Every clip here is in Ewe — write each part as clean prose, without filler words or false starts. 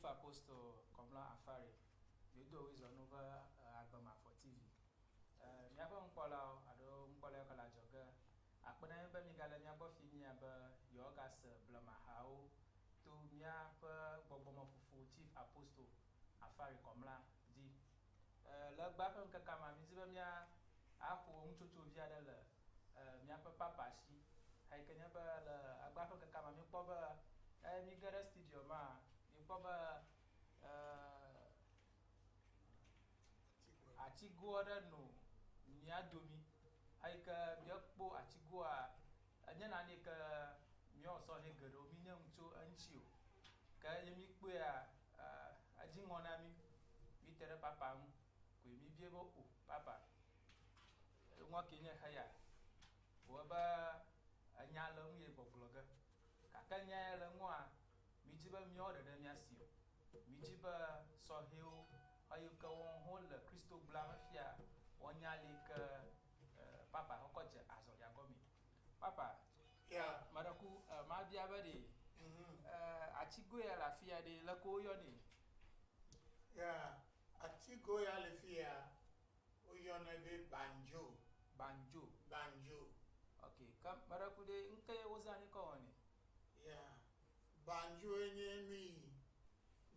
Chief Apostle Komla Afari, Yodo Wizɔnu ƒe Agbemafɔ TV. Míaƒe nukpɔlawo alo nukpɔla yiwo ke le adzɔge akpe na mí be migale mía gbɔ fi mía be yewoagase blemahawo to míaƒe gbɔgbɔmefofo Chief Apostle Afari Komla dzi. Le egbea ƒe ŋkekea mea, mídi be mía aƒo nutsotso vi aɖe le míaƒe papa si. Eyi ke nye be le egbea ƒe ŋkekea mea, míekpɔ be eye míge ɖe studio mea, míekpɔ be atigo aɖe nɔ mía domi. Eyi ke míekpɔ atigoa, enye nane yi ke míawɔ sɔhɛ geɖewo míenya nu tso eŋuti o. Ke ye míkpɔea, edzi ŋɔ na mí. Míte ɖe papa ŋu koe míbiae be, o papa, enua kee nye xeya? Wɔ be enya le ŋu ye gbɔgblɔ ge. Gake nya ya le ŋua, mídi be míawo ɖeɖe míasi o. Mídi be sɔhɛwo eyiwo ke wo hã wole Kristo gblea me fia woanya ale yi ke papa kɔkɔ dze azɔlia gɔmee. Papa, meɖe ku mabia be ɖe atigo ya le afi ya ɖe leke woyɔnɛ? Ya, atigo ya le fi ya woyɔnɛ be banjo. Banjo. Banjo. Ok, ke meɖe ku ɖe ŋke wozãnɛ kɔ wɔnɛ? Ya, banjo nye nu yi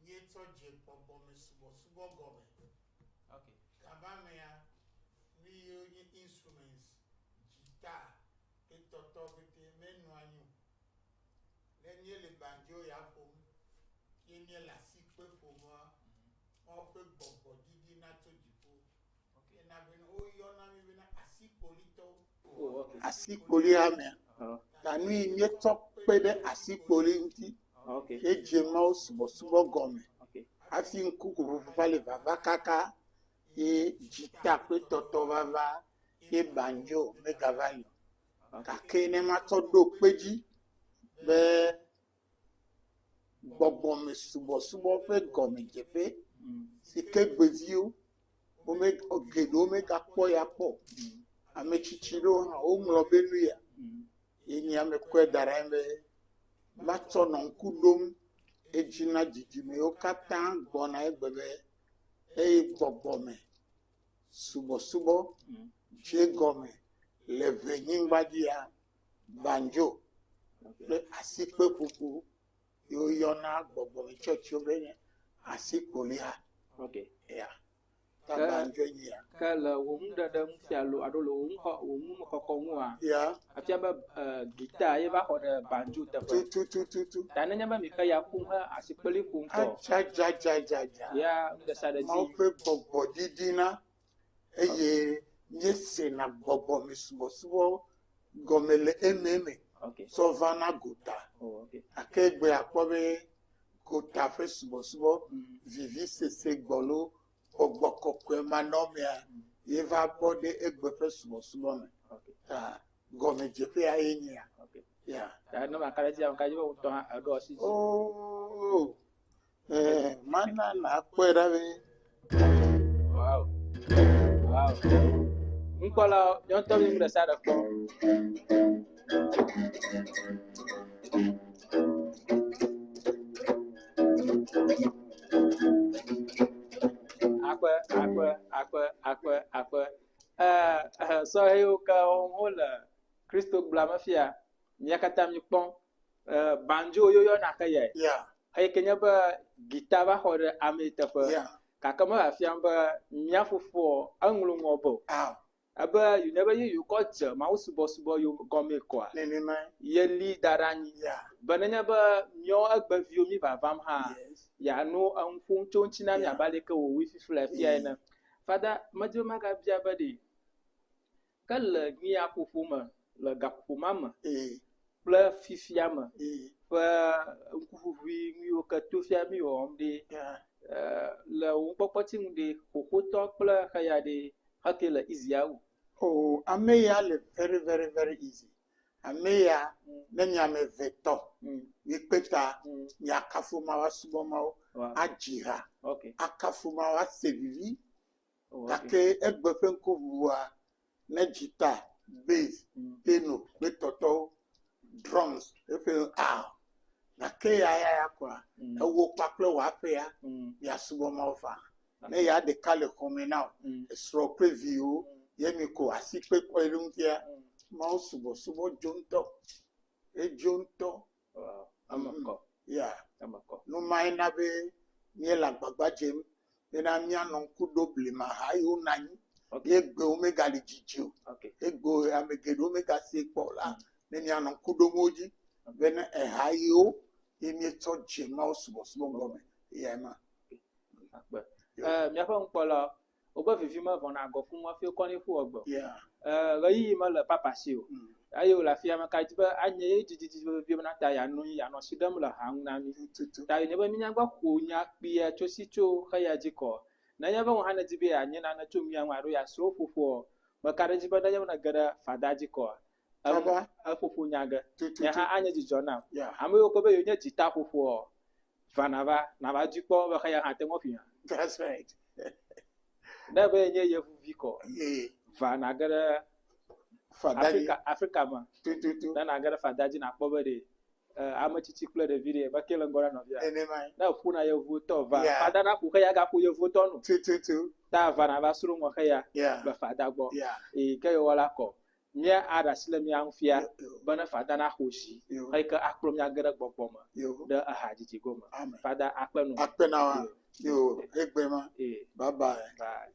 míetsɔ dze gbɔgbɔme subɔsubɔ gɔme. Ok. Gabamea, nu yiwo nye instruments, guitar, etɔtɔ pɛtɛ menɔa anyi o. Ne míele banjo ya ƒom ye míele asikpe ƒomea, Mawu ƒe gbɔgbɔ ɖiɖi na tso dziƒo. Ena bena woyɔna mí bena asikpolitɔwo. Oh, okay. Asikpoli hamea. Ta nu yi míetsɔ kpe ɖe asikpoli ŋuti Okay. edze Mawu subɔsubɔ gɔme Okay. hafi ŋkuʋuʋu va le vava kaka ye dzita kple tɔtɔ vava ye banjo megava li o. Gake ne matsɔ ɖo kpe dzi be gbɔgbɔme subɔsubɔ ƒe gɔmedzeƒe si ke gbeviwo wome geɖewo megakpɔ ya kpɔ o. Ame tsitsi ɖewo hã woŋlɔ be nu ya ye nye ame kɔe da ɖe anyi be matsɔ nɔ ŋku ɖom edzi na dzidzimewo katã gbɔna egbe be eye gbɔgbɔme subɔsubɔ dze gɔme le ʋenyigba dzia banjo kple asikpeƒoƒo ye woyɔna gbɔgbɔme tsɔtsiwo be nye asikpolia. Ok. Ya. Ta Ke- banjo nye ya. Ke le wò nuɖeɖe ŋu fia lo alo le wò ŋkɔ wò numekɔkɔ ŋua, Ya. efia be gita ye va xɔ ɖe banjo teƒe. Tututututu. Ta nenye be mi xe ya ƒom he asikpeli ƒom kɔ. Adzadzadzadzadza. Ya nu ɖe sia ɖe dzi. Mawu ƒe gbɔgbɔ ɖiɖina eye míesena gbɔgbɔme subɔsubɔ gɔme le ememe Ok. tsɔ vana gota. Oh, ok. Gake egbe akpɔ be gota ƒe subɔsubɔ vivisese gbɔlo gbɔgbɔ kɔkɔe manɔmea ye va bɔ ɖe egbe ƒe subɔsubɔ me. Ok. Ta gɔmedzeƒea ye nyea. Ok. Ya. Ta ne maka ɖe edzi maka ɖe edzi be wò ŋutɔ hã èɖo asi dzi. Oh, mana nakpɔe ɖa be Wow. Wow. Nukpɔlawo, míawo ŋutɔ mi nu ɖe sia ɖe kpɔ. Akpe, akpe, akpe, akpe, akpe. Sɔhɛwo ke wole Kristo gblɔa me fia, mía katã míkpɔ. Banjo woyɔna ke yae. Yeah. Eyi ke nye be gita va xɔ ɖe ame teƒe. Yeah. Gake meva fiam be mía fofoa eŋlɔ ŋɔ be o. Aw. Ebe yi nye be ye yewo kɔ dze Mawu subɔsubɔ yewo gɔmee kɔa. Nenemae. Ye li da ɖe anyi. Yeah. Be nenye be míawo egbeviwo mí vavam hã, Yes. yeano enu ƒom tso ŋuti na mí Yeah. abe aleke wòwɔe fifi le fia ene. Fada, medi be magabia be ɖe ke le mía ƒoƒo me le gaƒoƒo ma me kple fifia me ƒe ŋkuʋuʋui nuyiwo ke to fia mí wɔwɔm ɖe le wò nukpɔkpɔ ti ŋu ɖe xoxotɔ kple xeya ɖe heke le easy wu. Oh, ame ya le very very very easy. Ame ya ne mi ame eve tɔ mikpe ta miakafu Mawu asubɔ Mawu adzi ha akafu Mawu ase vivi. Oh, okay. Gake egbe ƒe ŋkuʋuʋua ne guitar, bass, piano kple tɔtɔwo, drums eƒe a Gake ya ya ya koa, ewo kpakple wò aƒea, miasubɔ Mawu faa. Ne ya ɖeka le xɔme na wò, esrɔ̃ kple viwo, ye mi ko asi kpe kpɔe ɖe ŋutia, Mawu subɔsubɔ dzo ŋutɔ. Edzo ŋutɔ. Wow. Eme kɔ. Ya. Eme kɔ. Nu mae na be míele agbagba dzem bena míanɔ ŋku ɖo blema ha yiwo nɔ anyi. Okay. Ye gbewo megali dzidzi o. Okay. Egbe ame geɖewo megasee kpɔ o la, ne míanɔ ŋku ɖom wo dzi bena eha yiwo ye míetsɔ dze Mawu subɔsubɔ gɔme eyae ma. Akpe. Míaƒe nukpɔla, wobe vivi mevɔna agɔ kum hafi wokɔ nɛ ƒu egbe o. Yeah. Ɣeyiɣi mele papa si o. Eye wòle afia me ka dzi be anye ye dzidzi vevie bena ta yeanɔ anyi yeanɔ asi ɖem le ha ŋu na mí. Tutu. Ta yenye be mínyagba ƒo nya kpuie tso si tso xeya dzi kɔ. Nenye be wò hã nèdi be yeanye nane tso mía ŋu alo yeasrɔ̃ ƒoƒoa, meka ɖe edzi be nenye be nège ɖe fada dzi kɔa, Kaba. eƒoƒo nya ge. Tututu. Nye hã anye dzidzɔ nam. Yeah. Ame yiwo kpɔ be yewonye dzita ƒoƒoa, va nava nava dui kpɔ be xeya hã te ŋu aƒoe hã. That's right. Ne be yenye yevuvi kɔ, Yeah. va nage ɖe Fada dzi. Afrika, Afrika me. Tututu. Ne nage ɖe fada dzi nakpɔ be ɖe ame tsitsi kple ɖevi ɖe meke le ŋgɔ na nɔvia. Nenemae. Ne eƒona yevuwo tɔ va, Yeah. fada naƒo xeya gaƒo yevuwo tɔ nu. Tututu. Ta va nava srɔ̃ ŋɔ xeya Yeah. le fada gbɔ. Yeah. Eyi ke yewɔ la kɔ. Mía aɖe asi le mía ŋu fia Yo. be ne fada naƒo zi Yo. eyi ke akplɔ mía ge ɖe gbɔgbɔ me Yo. ɖe ehadzidzi gome. Amen. Fada akpe nu. Akpe na wa. Yo. Egbe ma. Ee. Bye bye. Bye.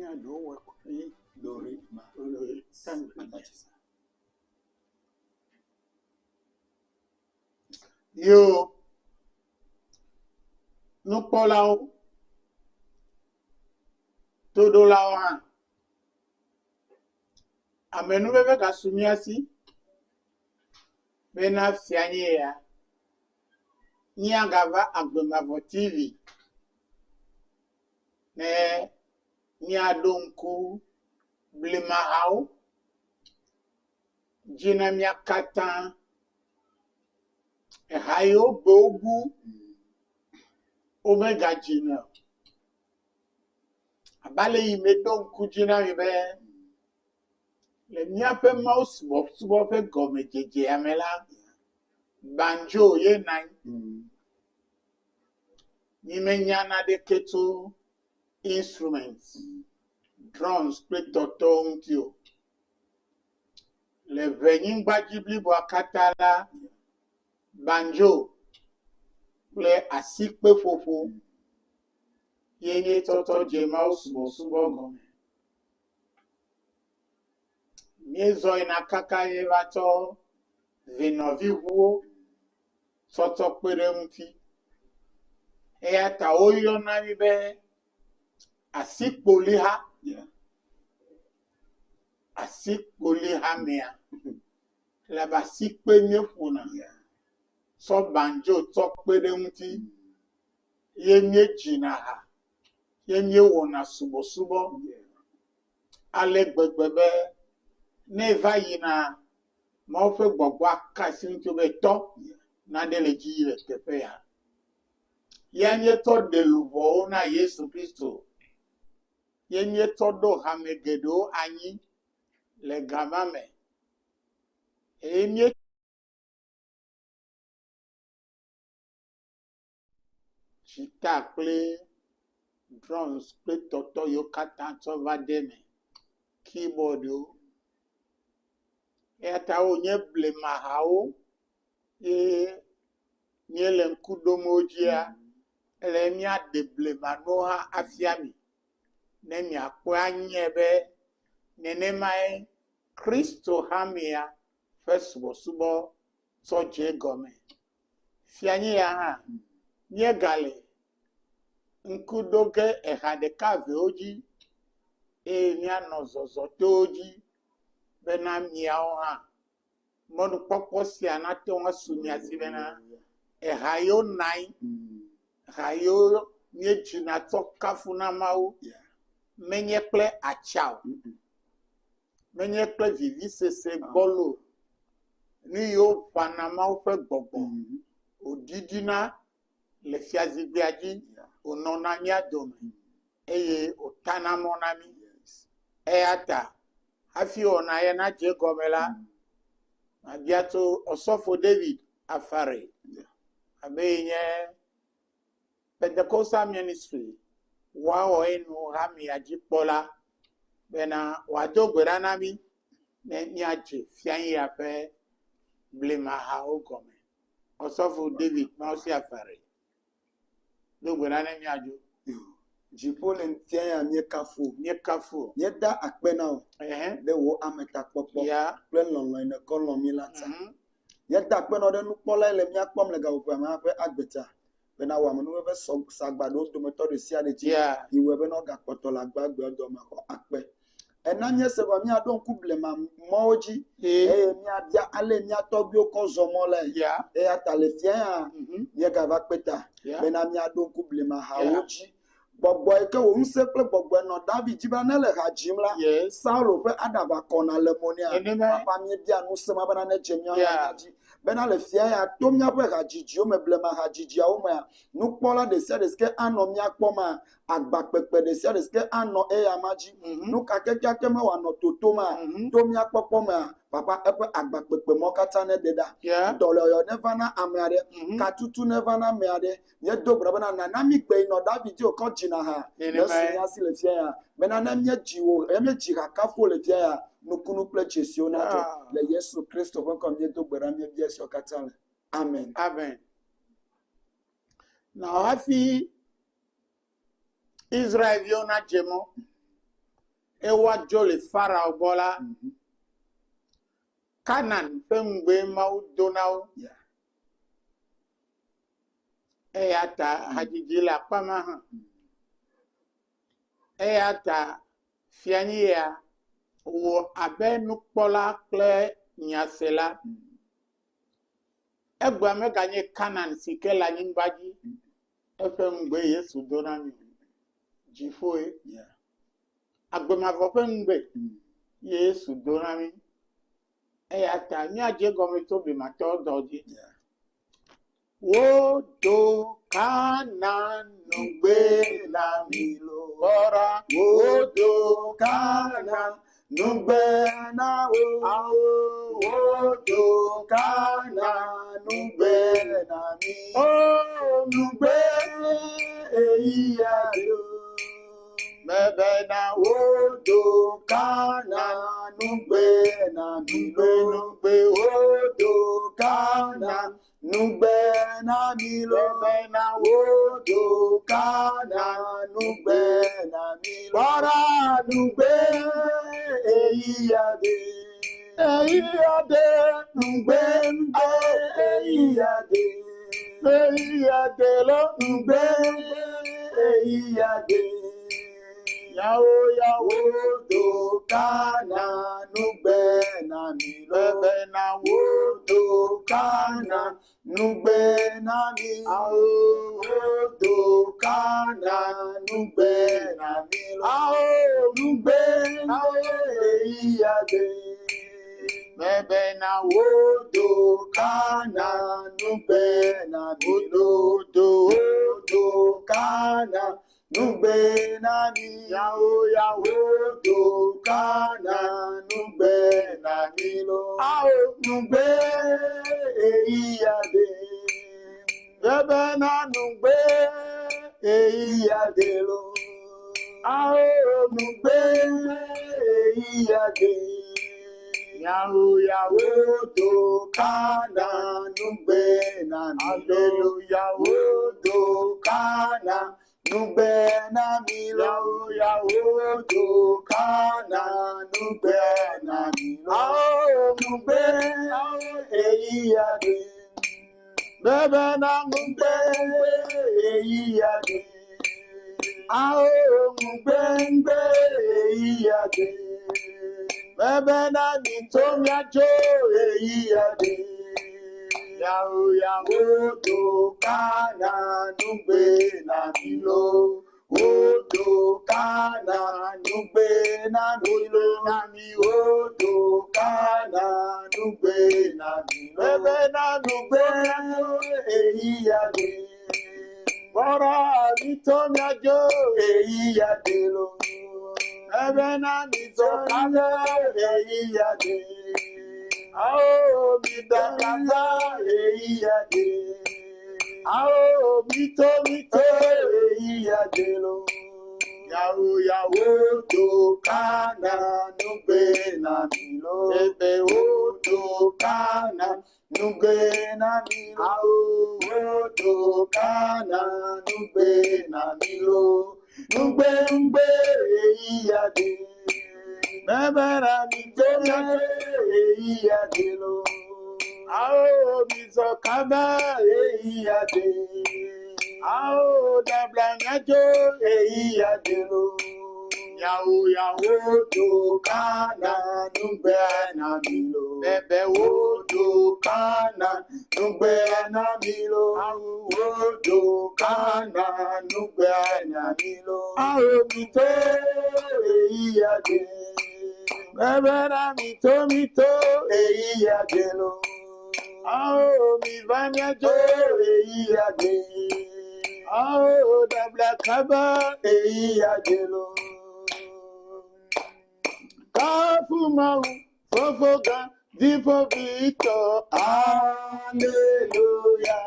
Míaɖo wɔ kple Dori ma. Yo nukpɔlawo, toɖolawo hã, amenuveve gasu mía si bena fia nye ya míagava Agbe Mavɔ TV ne míaɖo ŋku blemahawo dzi na mía katã. Eha yiwo gbe wobu womegadzina o. Abe ale yi meɖo ŋku dzi na mi be le míaƒe Mawu subɔsubɔ ƒe gɔmedzedzea me la, banjo ye nɔ anyi. Mímenya naneke tso instruments, drums kple tɔtɔwo ŋuti o. Le ʋenyigba dzi bliboa katã la, banjo kple asikpeƒoƒo ye nye tsɔtsɔ dze Mawu subɔsubɔ gɔme. Míezɔ yina kaka ye va tsɔ venɔviʋuwo tsɔtsɔ kpe ɖe eŋuti. Eya ta woyɔna mí be asikpoliha. Asikpolihamea elabe asikpe míeƒona tsɔ banjo tsɔ kpe ɖe eŋuti ye míedzina ha ye míewɔna subɔsubɔ ale gbegbe be ne eva yina Mawu ƒe gbɔgbɔa ka asi ŋuti be tɔ nane le dzi yi le teƒe ya. Ya míetsɔ ɖe luʋɔwo na Yesu Kristo. Ye míetsɔ ɖo hame geɖewo anyi le gama me. Eye mí Dzita kple drums kple tɔtɔ yiwo katã tsɔ va de eme, keyboardwo. Eya ta wonye blemahawo ye míele ŋku ɖom wo dzia, ele be míaɖe blemanuwo hã afia mi ne miakpɔe anyae be nenemae Kristo hamea ƒe subɔsubɔ tsɔ dze egɔme. Fia nye ya hã, míegale ŋku ɖo ge eha ɖeka evewo dzi eye míanɔ zɔzɔ to wo dzi bena miawo hã mɔnukpɔkpɔ sia nate ŋu asu mia si bena eha yiwo nɔ anyi, ha yiwo míedzina tsɔ kafuna Mawu menye kple atsa o, menye kple vivisese gbɔlo o. Nu yiwo ʋãna Mawu ƒe gbɔgbɔ wòɖiɖina le fiazikpuia dzi wònɔna mía dome eye wòtana mɔ na mí. Eya ta hafi wɔna ya nadze egɔme la, mabia tso Osɔfo David Afare, ame yi nye Pentecostal Ministry woawɔ enu hamea dzikpɔla bena wòado gbe ɖa na mí ne míadze fianyia ƒe blemahawo gɔme. Osɔfo David Mausi Afare, do gbe ɖa ne míadzo. Dziƒo le fia ya míekafu wò. Míekafu wò. Míeda akpe na wò Ɛhɛ. ɖe wò ametakpɔkpɔ Ya. kple lɔlɔ̃ yi nèkɔ lɔ̃ mí la ta. Míeda akpe na wò ɖe nukpɔla yi le mía kpɔm le gaƒoƒoa me hã ƒe agbe ta bena wò amenuveve sɔ sagba ɖe wo dometɔ ɖe sia ɖe dzi Ya. yi wɔe bena wogakpɔtɔ le agbagbeawo dome xɔ akpe. Ena míese be míaɖo ŋku blema mɔwo dzi Ee. eye míabia ale mía tɔgbuiwo kɔ zɔ mɔ lae. Ya. Eya ta le fia ya míegava kpe ta Ya. bena míaɖo ŋku blema hawo Ya. dzi. Gbɔgbɔ yi ke wò ŋusẽ kple gbɔgbɔe nɔ David dzi be ne le ha dzim la, Yes. Saulo ƒe aɖaʋa kɔna le mo nɛa. Nenemae. Papa míebia ŋusẽ ma bena nedze míawo hã Yeah. mía dzi. Bena le fia ya to míaƒe hadzidziwo me, blema hadzidziawo mea, nukpɔla ɖe sia ɖe si ke anɔ mía kpɔma, agba kpekpe ɖe sia ɖe si ke anɔ eya ma dzi. Nu ka kekeake me wòanɔ totoma, to mía kpɔkpɔ mea, papa eƒe agba kpekpe mɔ katã neɖe ɖa. Yeah. Dɔlɔyɔ neva na ame aɖe, katutu neva na ame aɖe. Míedo gbe ɖa bena nana mí gbe yi nɔ David dzi wòkɔ dzina ha Nenemae. nesu mía si le fia ya. Bena ne míedzi wò, ne míedzi ha kafu wò le fia ya, nukunu kple dzesiwo nadzɔ. Ah. Le Yesu Kristo ƒe ŋkɔ míedo gbe ɖa míebia esiawo katã le. Amen. Amen. Na hafi Israelviwo nadze mɔ. Ewoa dzo le Farao gbɔ la, Kanan ƒe ŋugbe Mawu do na wo. Eya ta hadzidzi le akpa ma hã. Eya ta fianyia wɔ abe nukpɔla kple nyasela. Egbea meganye Kanan si ke le anyigba dzi eƒe ŋugbe Yesu do na mi. Dziƒoe. Agbemavɔ ƒe ŋugbe Yesu do na mi. Eya ta míadze gɔme tso blematɔwo dɔ dzi. Wodo Kanan ŋugbe na mi lora. Wodo Kanan ŋugbe na wo. Wodo Kanan ŋugbe na mi. Oh, Ŋugbe eyi ya do. Bebe na wo Wodo Kanan ŋugbe na mi ŋugbe lo. ŋugbe wo. Wodo Kanan ŋugbe na mi lo. Bebe na wo Wodo Kanan ŋugbe na mi lo. Bọ́ra Nugbe eyi ya de. Eyi ya de. Nugbe nugbe eyi ya de. Eyi ya de lọ. Nugbe eyi ya de. Yàwó yàwó. Wodo Kana nugbe na mi lo. Bebe na wo. Wodo Kana nugbe na mi. Awo. Wodo Kana nugbe na mi lo. Awo. Nugbe eyi ya de. Bebe na wo. Wodo Kana nugbe na mi lo. Odo. Wodo Kana nugbe na mi. Yàwó yàwó. Wodo Kana nugbe na mi lo. Awo. Nugbe eyi ya de. Bebe na nugbe. Eyi ya de lo. Awo. Nugbe eyi ya de. Yàwó yàwó. Wodo Kana nugbe na mi lo. Aleluya wo. Wodo Kana nugbe na mi lo. Yàwó yàwó. Wodo Kana nugbe na mi lo. Awo. Nugbe eyi ya de. Bebe na Nugbe nugbe. eyi ya de. Awo. Nugbe nugbe eyi ya de. Bebe na nitomiajo. Eyi ya de. Yàwó yàwó. Wodo Kana nugbe na mi lo. Wodo Kana nugbe na mi lo. Na mi wo. Wodo Kana nugbe na mi lo. Bebe na Nugbe nugbe. eyi ya de. Bọ́rọ̀ nitomiajo. Eyi ya de lo. Bebe na nitomiajo. Eyi ya de. Awo mi dàgbàsá. Eyi ya de. Awo mito mito. Eyi ya de lo. Yàwó yàwó. Wodo Kana nugbe na mi lo. Bebe wo. Wodo Kana nugbe na mi lo. Awo. Wodo Kana nugbe na mi lo. Nugbe nugbe eyi ya de. Bebe na nitomiajo. Eyi ya de lo. Awo mi sọ̀kábẹ́. Eyi ya de. Awo dàgbàmiajo. Eyi ya de lo. Yàwó yàwó. Wodo Kana nugbe na mi lo. Bebe wo. Wodo Kana nugbe na mi lo. Awo. Wodo Kana nugbe na mi lo. Awo mito. Eyi ya de. Bebe na mito mito. Eyi ya de lo. Awo mi vamiajo. Eyi ya de. Awo dàgbàkábẹ́. Eyi ya de lo. Káfùmáwù fọ́fọ́gà dípò Victor. Hallelujah.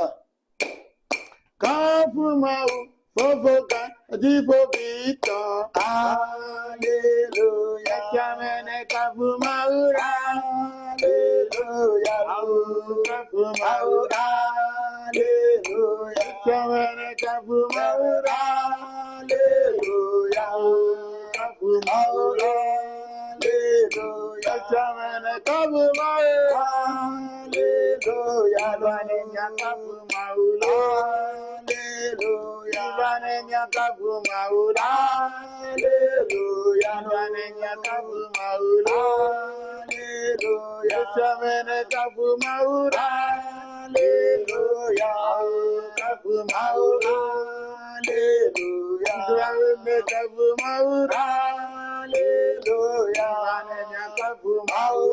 Ah. Káfùmáwù fọ́fọ́gà dípò Victor. Hallelujah. Ẹ̀kíámẹ́nẹ́ káfùmáwù rà. Hallelujah. Awo káfùmáwù rà. Hallelujah. Ẹ̀kíámẹ́nẹ́ káfùmáwù rà. Hallelujah. Ivane kafu mawu. Hallelujah. Ivane kafu mawu. Hallelujah. Ivane kafu mawu. Hallelujah. Ivane kafu mawu. Hallelujah. Ivane kafu mawu. Hallelujah. Kafu mawu. Hallelujah. Ivane kafu mawu. Hallelujah. Ivane kafu mawu.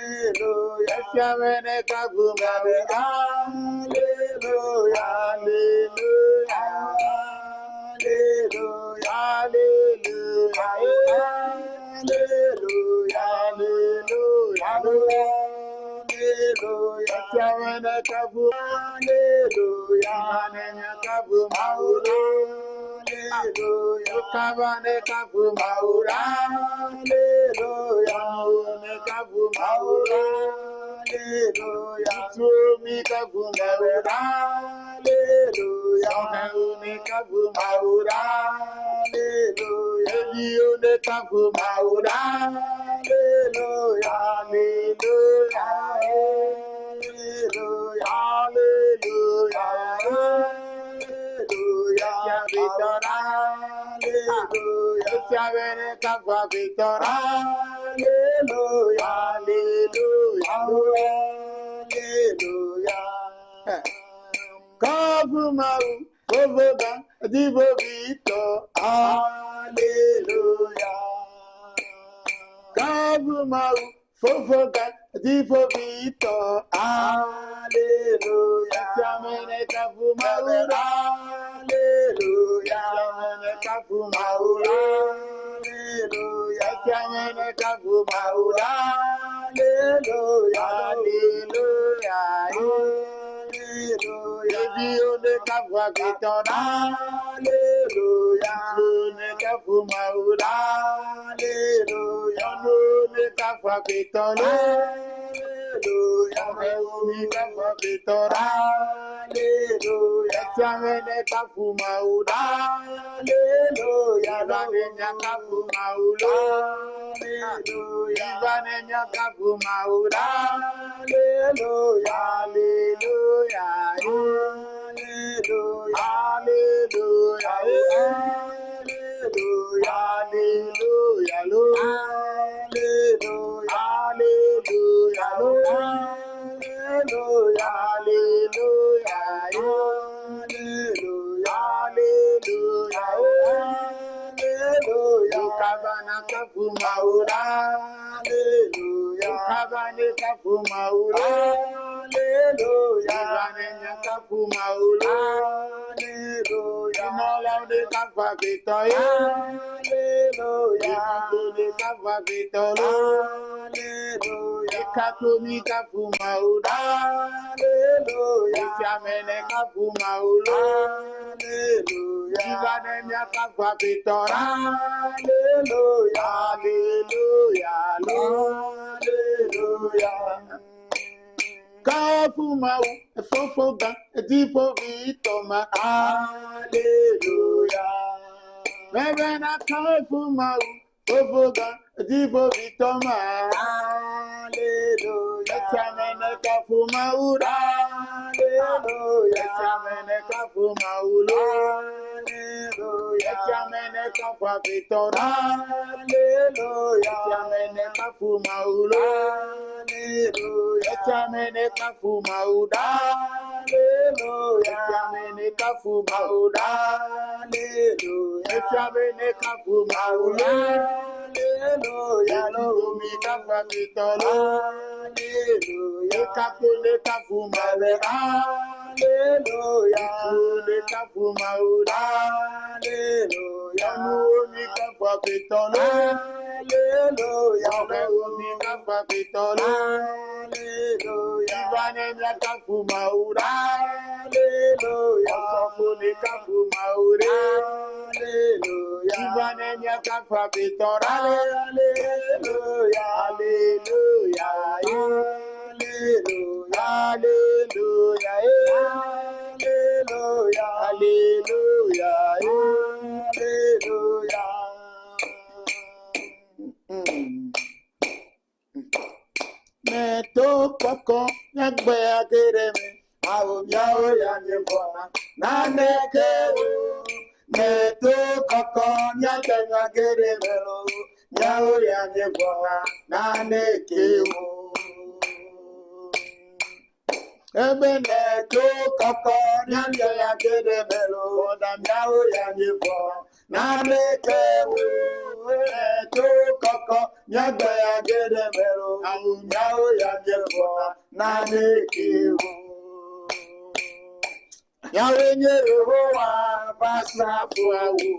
Hallelujah. Ivane kafu mawu. Hallelujah. Hallelujah. Hallelujah. Hallelujah. Hallelujah. Hallelujah. Hallelujah. Ivane kafu. Hallelujah. Ivane kafu mawu. Hallelujah. Ivane kafu mawu. Hallelujah. Ivane kafu mawu. Hallelujah. Tumi kafu mawu. Hallelujah. Ọ̀hún kafu mawu. Hallelujah. Ebi one kafu mawu. Hallelujah. Hallelujah. Hallelujah. Hallelujah. Hallelujah. Victor. Hallelujah. Siavene kafu Victor. Hallelujah. Hallelujah. Hallelujah. Kafu mawu. Ovoga dibo Victor. Hallelujah. Kafu mawu. Fofoga dibo Victor. Hallelujah. Siamene kafu mawu. Hallelujah. Siamene kafu mawu. Hallelujah. Siamene kafu mawu. Hallelujah. Hallelujah. Hallelujah. Ebi one kafu Victor. Hallelujah. One kafu mawu. Hallelujah. One kafu Victor. Hallelujah. One kafu Victor. Hallelujah. Siamene kafu mawu. Hallelujah. Ivane kafu mawu. Hallelujah. Ivane kafu mawu. Hallelujah. Hallelujah. Hallelujah. Hallelujah. Hallelujah. Hallelujah. Hallelujah. Hallelujah. Hallelujah. Hallelujah. Hallelujah. Hallelujah. Hallelujah. Ukabana kafu mawu. Hallelujah. Ukabane kafu mawu. Hallelujah. Ivane kafu mawu. Hallelujah. Inola de kafa Victor. Hallelujah. Ikato de kafa Victor. Hallelujah. Ikato mi kafu mawu. Hallelujah. Isiamene kafu mawu. Hallelujah. Ivane kafa Victor. Hallelujah. Hallelujah. Hallelujah. Kafu mawu, fofoga, dipo Victor ma. Hallelujah. Bebe na kafu mawu, fofoga, dipo Victor ma. Hallelujah. Esiamene kafu mawu. Hallelujah. Esiamene kafu mawu. Hallelujah. Esiamene kafu Victor. Hallelujah. Esiamene kafu mawu. Hallelujah. Esiamene kafu mawu. Hallelujah. Esiamene kafu mawu. Hallelujah. Esiamene kafu mawu. Hallelujah. Omi kafu Victor. Hallelujah. Ekakole kafu mawu. Hallelujah. Ekakole kafu mawu. Hallelujah. Ọmọ omi kafu Victor. Hallelujah. Ọmọ omi kafu Victor. Hallelujah. Ivane kafu mawu. Hallelujah. Ọsọfo ni kafu mawu. Hallelujah. Ivane kafu Victor. Hallelujah. Hallelujah. Hallelujah. Hallelujah. Hallelujah. Hallelujah. Hallelujah. kɔkɔ míagbe age ɖe me. Awo míawo ya míevɔ̃na naneke o. Ne to kɔkɔ míagbe age ɖe me loo. Míawo ya míevɔ̃na naneke o. Ebe ne to kɔkɔ míagbe age ɖe me loo. Míawo ya míevɔ̃na naneke o. Ne to kɔkɔ míagbe age ɖe me loo. Míawo ya míevɔ̃na naneke o. Míawoe nye Yehowa ƒe asrafoawo.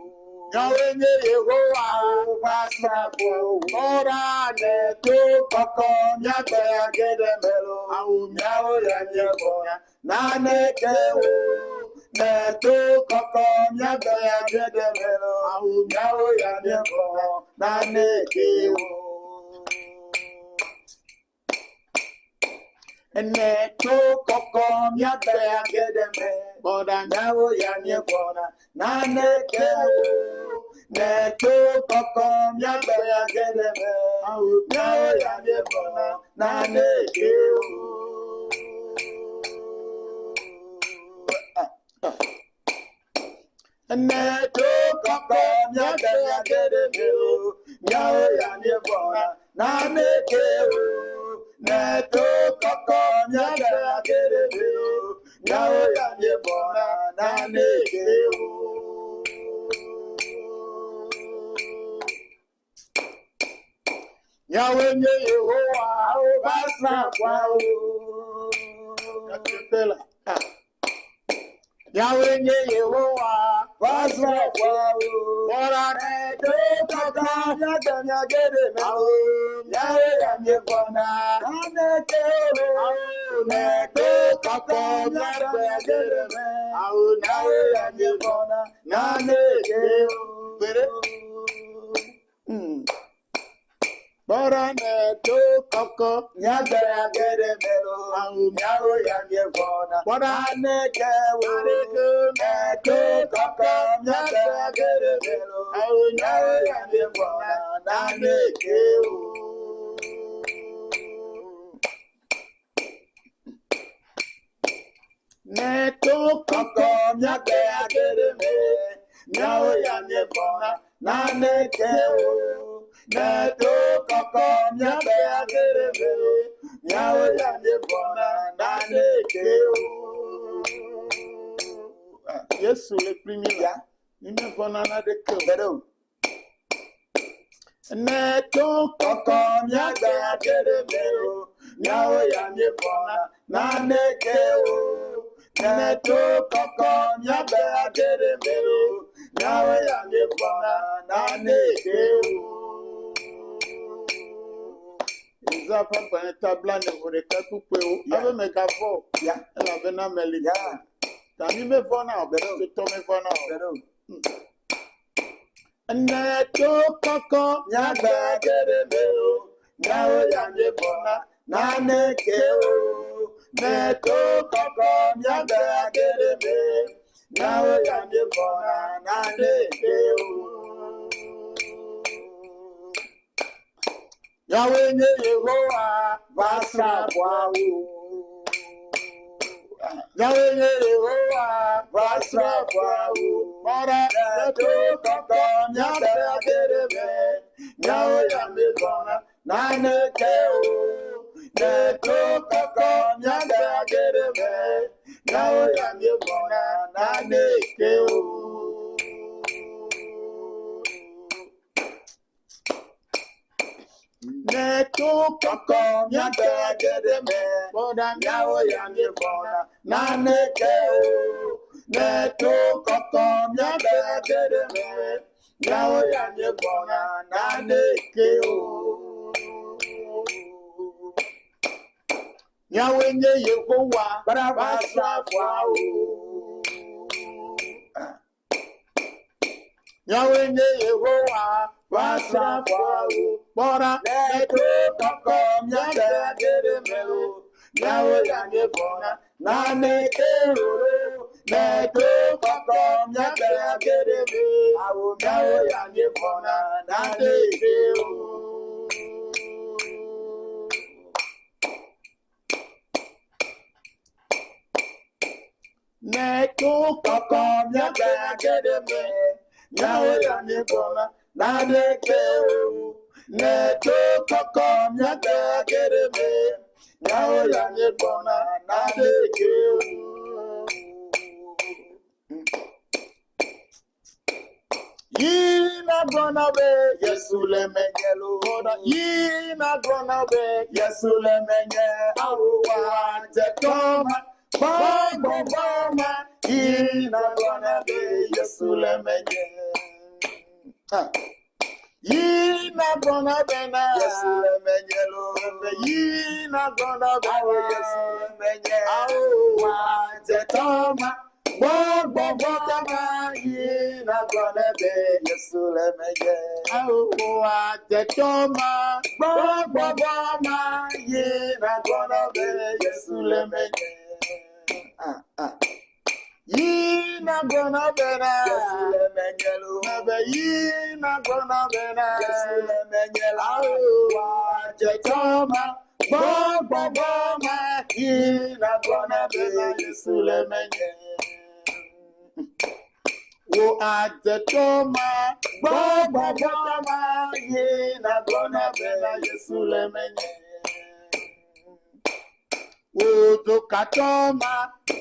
Míawoe nye Yehowa ƒe asrafoawo. Kpɔ ɖa ne to kɔkɔ míagbe age ɖe me loo. Míawo ya míevɔ̃na naneke o. Ne to kɔkɔ míagbe age ɖe me loo. Míawo ya míevɔ̃na naneke o. Ene to kɔkɔ míagbe age ɖe me. Kpɔ ɖa míawo ya míevɔ̃na naneke o. Ne to kɔkɔ míagbe age ɖe me. Míawo ya míevɔ̃na naneke o. Ene to kɔkɔ míagbe age ɖe me o. Míawo ya míevɔ̃na naneke o. Ne to kɔkɔ míagbe age ɖe me o. Míawo ya míevɔ̃na naneke o. Míawoe nye Yehowa ƒe asrafoawo. Nyateƒe la. Míawoe nye Yehowa ƒe asrafoawo. Kpɔ ɖa ne to kɔkɔ míagbe míage ɖe me o. Míawoe ya míevɔ̃na naneke o. Ne to kɔkɔ míagbe age ɖe me. Míawoe ya míevɔ̃na naneke o. Gbere. Kpɔ ɖa ne to kɔkɔ Míagbe age ɖe me o. Míawo ya míevɔ̃na Kpɔ ɖa. naneke o. Ne to kɔkɔ míagbe age ɖe me o. Míawo ya míevɔ̃na naneke o. Ne to Kɔkɔ míagbe age ɖe me. Míawo ya míevɔ̃na naneke o. Ne to kɔkɔ míagbe age ɖe me. Míawo ya míevɔ̃na naneke o. Yesu le kpli mí la. Ya. Mi mevɔ̃na naneke o. Gbe ɖe o. Ne to Kɔkɔ míagbe age ɖe me o. Míawo ya míevɔ̃na naneke o. Ne to kɔkɔ míagbe age ɖe me o. Míawo ya míevɔ̃na naneke o. Yesaya ƒe agbalẽ ta 46 kpukpuiwo. Ya. Ebe mègavɔ̃ o. Ya. Elabena meli. Ya. Ta mi mevɔ̃na o. Gbe ɖe o. Kristotɔ mevɔ̃na o. Gbe ɖe o. Ne to kɔkɔ Míagbe age ɖe me o. Míawo ya míevɔ̃na naneke o. Ne to kɔkɔ míagbe age ɖe me. Míawo ya míevɔ̃na naneke o. Míawoe nye Yehowa ƒe asrafoawo. Míawoe nye Yehowa ƒe asrafoawo. Kpɔ ɖa Ne to kɔkɔ míagbe age ɖe me. Míawo ya míevɔ̃na naneke o. Ne to kɔkɔ míagbe age ɖe me. Míawo ya míevɔ̃na naneke o. Ne to Kɔkɔ míagbe age ɖe me. Kpɔ ɖa Míawo ya míevɔ̃na naneke o. Ne to kɔkɔ míagbe age ɖe me. Míawo ya míevɔ̃na naneke o. Míawoe nye Yehowa Ƒe asrafoawo. Míawoe nye Yehowa ƒe asrafoawo. Kpɔ ɖa Ne to kɔkɔ míagbe age ɖe me o. Míawo ya míevɔ̃na naneke o. Ne to kɔkɔ míagbe age ɖe me. Míawo ya míevɔ̃na naneke o. Ne to kɔkɔ míagbe age ɖe me, míawo ya míevɔ̃na naneke o. Ne to kɔkɔ míagbe age ɖe me, míawo ya míevɔ̃na naneke o. Yina gblɔna be Yesu le menye loo. Yina gblɔna be Yesu le menye awowa dzetɔ ma gbɔgbɔgbɔ ma. Yina gblɔna be Yesu le menye. Ah. Yina gblɔna bena Yesu le menye loo. Yina gblɔna bena Yesu le menye awowa dzetɔ ma gbɔgbɔgbɔ ma. Yina gblɔna be Yesu le menye awowa dzetɔ ma gbɔgbɔgbɔ ma. Yina gblɔna be Yesu le menye. Ah, ah. Yina gblɔna bena Yesu le menye loo. Be yina gblɔna bena Yesu le menye awowa dzetɔ ma gbɔgbɔgbɔ ma. Yina gblɔna bena Yesu le menye. Wo adzetɔ ma gbɔgbɔgbɔ ma. Yina gblɔna bena Yesu le menye. Wo dzokatɔ ma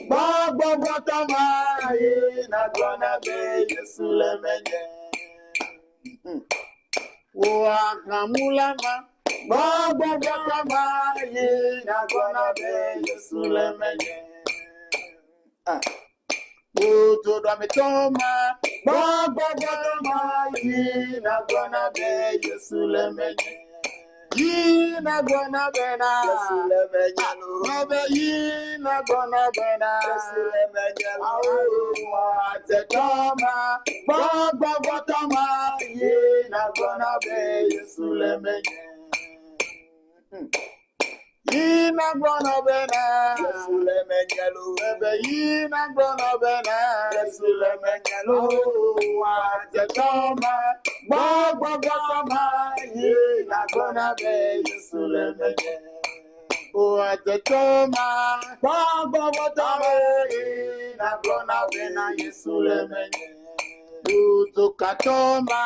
gbɔgbɔgbɔtɔ ma. Yina gblɔna be Yesu le menye. Wo ahamula ma gbɔgbɔgbɔtɔ ma. Yina gblɔna be Yesu le menye. Ah. Wo dzoɖametɔ ma gbɔgbɔgbɔtɔ ma. Yina gblɔna be Yesu le menye. Yina gblɔna bena Yesu le menye loo. Be yina gblɔna bena Yesu le menye loo. Awowa dzetɔ ma gbɔgbɔgbɔtɔ ma. Yina gblɔna be Yesu le menye. Yina gblɔna bena Yesu le menye loo. Be yina gblɔna bena Yesu le menye loo. Awowa dzetɔ ma gbɔgbɔgbɔtɔ ma. Yina gblɔna be Yesu le menye. Wo adzetɔ ma gbɔgbɔgbɔtɔ ma. Yina gblɔna bena Yesu le menye. Dzokatɔ ma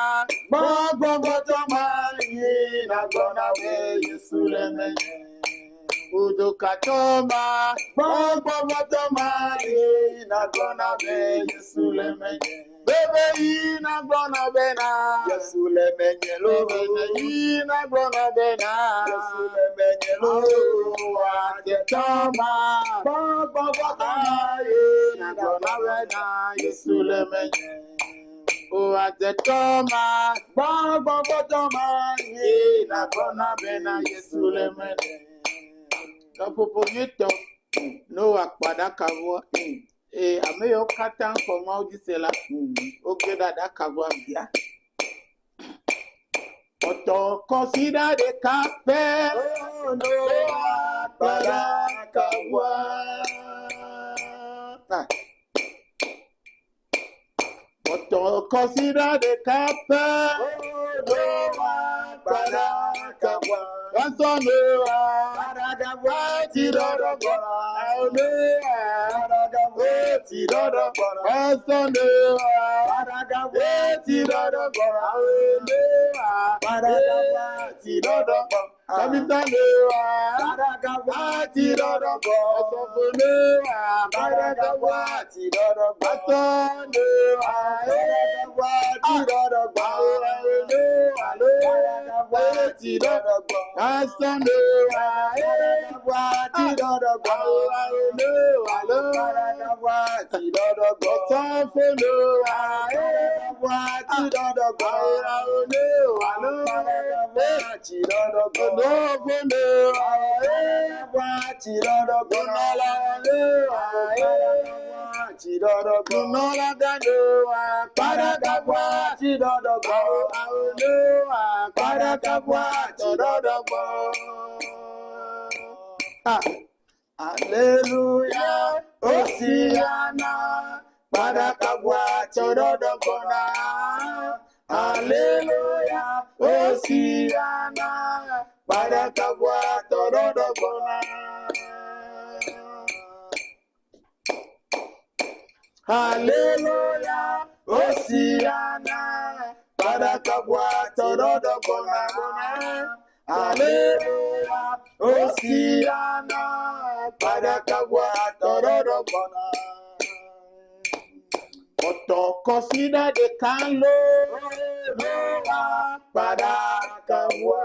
gbɔgbɔgbɔtɔ ma. Yina gblɔna be Yesu le menye. Dzokatɔ ma gbɔgbɔgbɔtɔ ma. Yina gblɔna be Yesu le menye. Bebe yina gblɔna bena Yesu le menye loo. Bebe yina gblɔna bena Yesu le menye loo. Adzetɔ ma gbɔgbɔgbɔtɔ ma. Yina gblɔna bena Yesu le menye. Adzetɔ ma gbɔgbɔgbɔtɔ ma. Yina gblɔna bena Yesu le menye. Gaƒoƒo nyuietɔ ne woakpa aɖakaʋua eye ame yiwo katã xɔ Mawu dzi se la, woge ɖe aɖakaʋua me. Kpɔtɔ kɔsiɖa ɖeka pɛ ne woakpa aɖakaʋua. Kpɔtɔ kɔsiɖa ɖeka pɛ ne woakpa aɖakaʋua. Pastor Noah, ti dɔdɔ gbɔna. Noah, ti dɔdɔ gbɔna. Pastor Noah, ti dɔdɔ gbɔna. Noah, ti dɔdɔ gbɔna. Tabitha Noah, ti dɔdɔ gbɔna. Ọsọfọ Noah, ti dɔdɔ gbɔna. Pastor Noah, ti dɔdɔ gbɔna. Noah, ti dɔdɔ gbɔna. Pastor Noah, ti dɔdɔ gbɔna. Noah, ti dɔdɔ gbɔna. Ọsọfọ Noah, ti dɔdɔ gbɔna. Noah, ti dɔdɔ gbɔna. Ọsọfọ Noah, ti dɔdɔ gbɔna. Noah, ti dɔdɔ gbɔna. Noah, Paragagua, ti dɔdɔ gbɔna. Noah, Paragagua, ti dɔdɔ gbɔna. Ah. Hallelujah, Hosiana, Paragagua, ti dɔdɔ gbɔna. Hallelujah, Hosiana, Paragagua, ti dɔdɔ gbɔna. Hallelujah, Hosiana, Parakabwa torodogbona. Hallelujah, Hosiana, Parakabwa torodogbona. Ọ̀tọ̀ kọsídà de kan ló wá Parakabwa.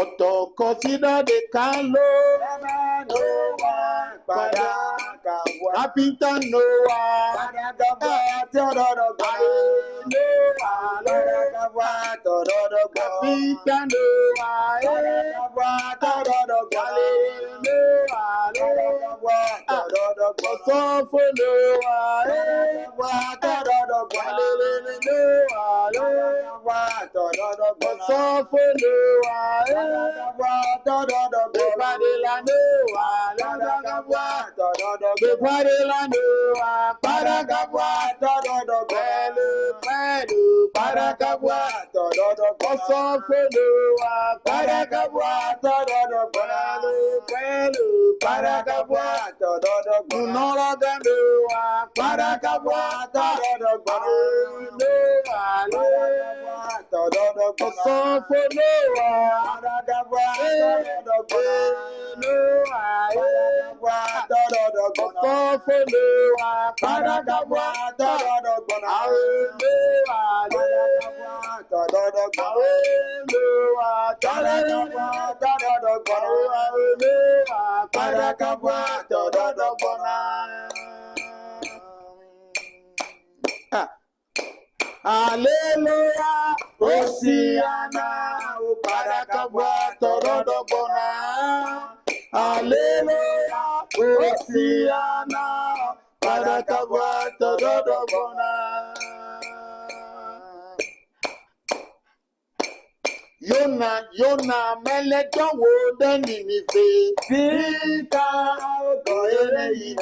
Ọ̀tọ̀ kọsídà de kan ló wá Parakabwa. Kápítà Noah. Parakabwa torodogbona. Parakabwa torodogbona. Kápítà Noah. Parakabwa torodogbona. Parakabwa torodogbona. Ọ̀sán Noah. Parakabwa torodogbona. Parakabwa torodogbona. Ọ̀sán Noah. Parakabwa torodogbona. Gbèpàdé la Noah. Parakabwa torodogbona. Gbèpàdé la Noah. Parakabwa torodogbona. Pẹ̀lú pẹ̀lú Parakabwa torodogbona. Ọ̀sán Noah. Parakabwa torodogbona. Pẹ̀lú pẹ̀lú Parakabwa torodogbona. Nunọ́lọ́gẹ́ Noah. Parakabwa torodogbona. Noah. Parakabwa torodogbona. Ọ̀sán Noah. Parakabwa torodogbona. Noah. Parakabwa torodogbona. Ọ̀sán Noah. Parakabwa torodogbona. Noah. Parakabwa torodogbona. Noah. Parakabwa torodogbona. Noah. Parakabwa torodogbona. Hallelujah, Hosiana, Parakabwa torodogbona. Hallelujah, Hosiana, Parakabwa torodogbona. Yona, Yona, mẹlẹdọwọ dẹni mi fe. Fika ọgọ eléyìí.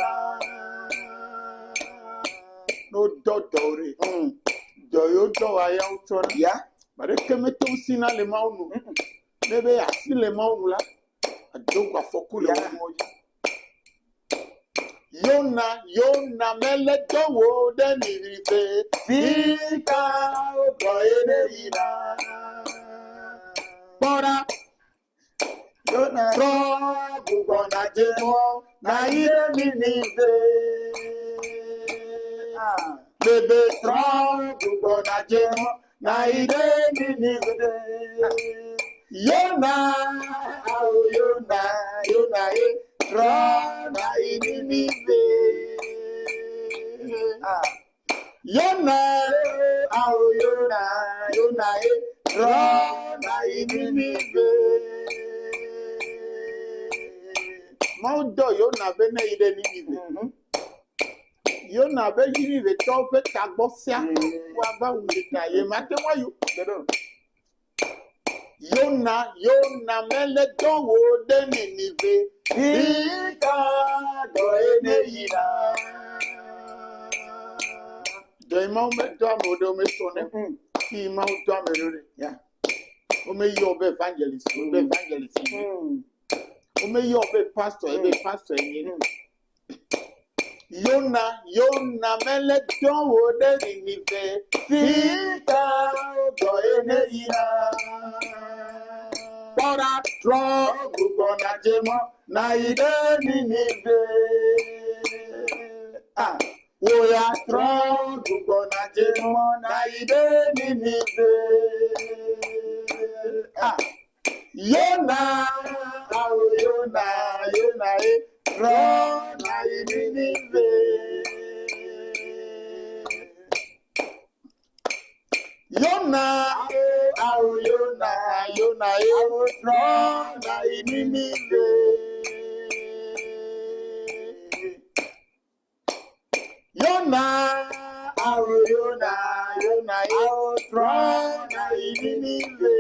N'o dọdọ re. Dɔ yóò dɔ wa ya wotɔ na. Ya. Bari keme to si na le mawo nu. Ne be asi le mawo nu la, adogo afɔku le Ya. wo mɔ dzi. Yona, Yona, mẹlẹdọwọ dẹni mi fe. Fika ọgọ eléyìí. Kpɔɖa. Yona Trɔ gbugbɔna dze mɔ na yi ɖe Ninive. Bebe trɔ gbugbɔna dze mɔ na yi ɖe Ninive. Yona, awo Yona, Yona ye trɔ na yi Ninive. Yona, awo Yona, Yona ye trɔ na yi Ninive. Mawu dɔ Yona be ne yi ɖe Ninive. Yona be Ninivetɔwo ƒe tagbɔ sia woava wu ɖeka ye mate ŋu ayi o. Yona, Yona mele dɔwò ɖe Ninive. Fika ọgọ eléyìí. Dɔ yi Mawu medɔ amewo ɖe womesɔ nɛ o. Yi Mawu dɔ ame ɖo ɖe. Ya. Womeyɔ wo be evangelist, wo be evangelist ye. Womeyɔ wo be pastor, ye be pastor ye nye. Yona, Yona mele dɔwò ɖe Ninive. Fika ọgọ eléyìí. Kpɔɖa trɔ gbugbɔna dze mɔ na yi ɖe Ninive. Wò ya trɔ gbugbɔna dze mɔ na yi ɖe Ninive. Yona, awo Yona, Yona ye trɔ na yi Ninive. Yona, awo Yona, Yona ye trɔ na yi Ninive. Yona, awo Yona, Yona ye trɔ na yi Ninive.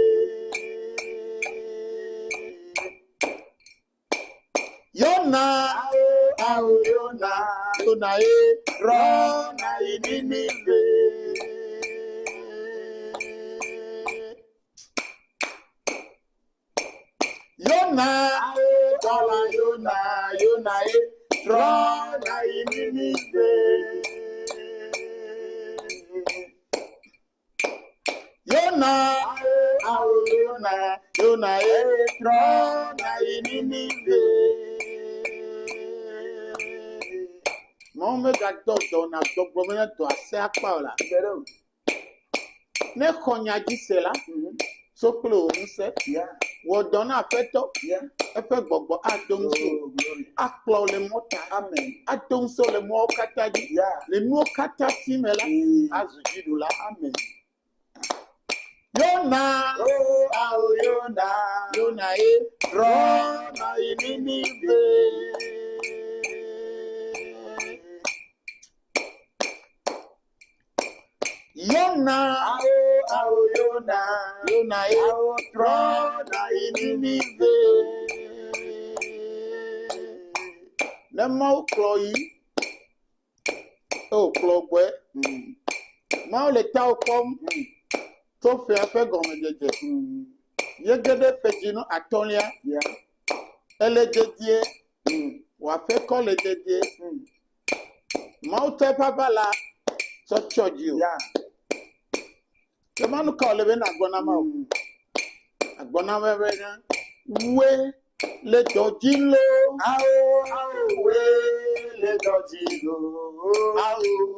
Yona, awo Yona, Yona ye trɔ na yi Ninive. Yona, dɔla Yona, Yona ye Trɔ nayi Ninive. Yona, awo Yona, Yona e trɔ nayi Ninive. Mawu megadɔ dɔ na dɔgblɔ be ne dɔ ase akpa o la. Gbeɖe o. Ne xɔ nya dzi se la, tso kple wò ŋusẽ. Wɔ dɔ na Aƒetɔ, eƒe gbɔgbɔ ado ŋusẽ wò. Oh, glory. Akplɔ wò le mɔ ta. Amen. Ado ŋusẽ wò le mɔwo katã dzi. Le nuwo katã ti me la, azu dziɖula. Amen. Yona, Oh, awo Yona. Yona e Trɔ nayi Ninive. Yona, Awo, awo Yona. Yona e Awo trɔ nayi Ninive. Ne Mawu kplɔ yi, eo kplɔ gbɔe. Mawu le tawò kpɔm tso ƒea ƒe gɔmedzedze. Míege ɖe ƒedzinu atɔ̃lia. Ele dedie. Wò aƒekɔ le dedie. Mawu tɔ eƒe aʋala tsɔ tsyɔ dziwò. Ke ma nu ka wòle be nàgblɔ na Mawu? Agblɔ na Mawu bena, Wòe le dɔ dzi loo. Awo, awo, wòe le dɔ dzi loo. Awo.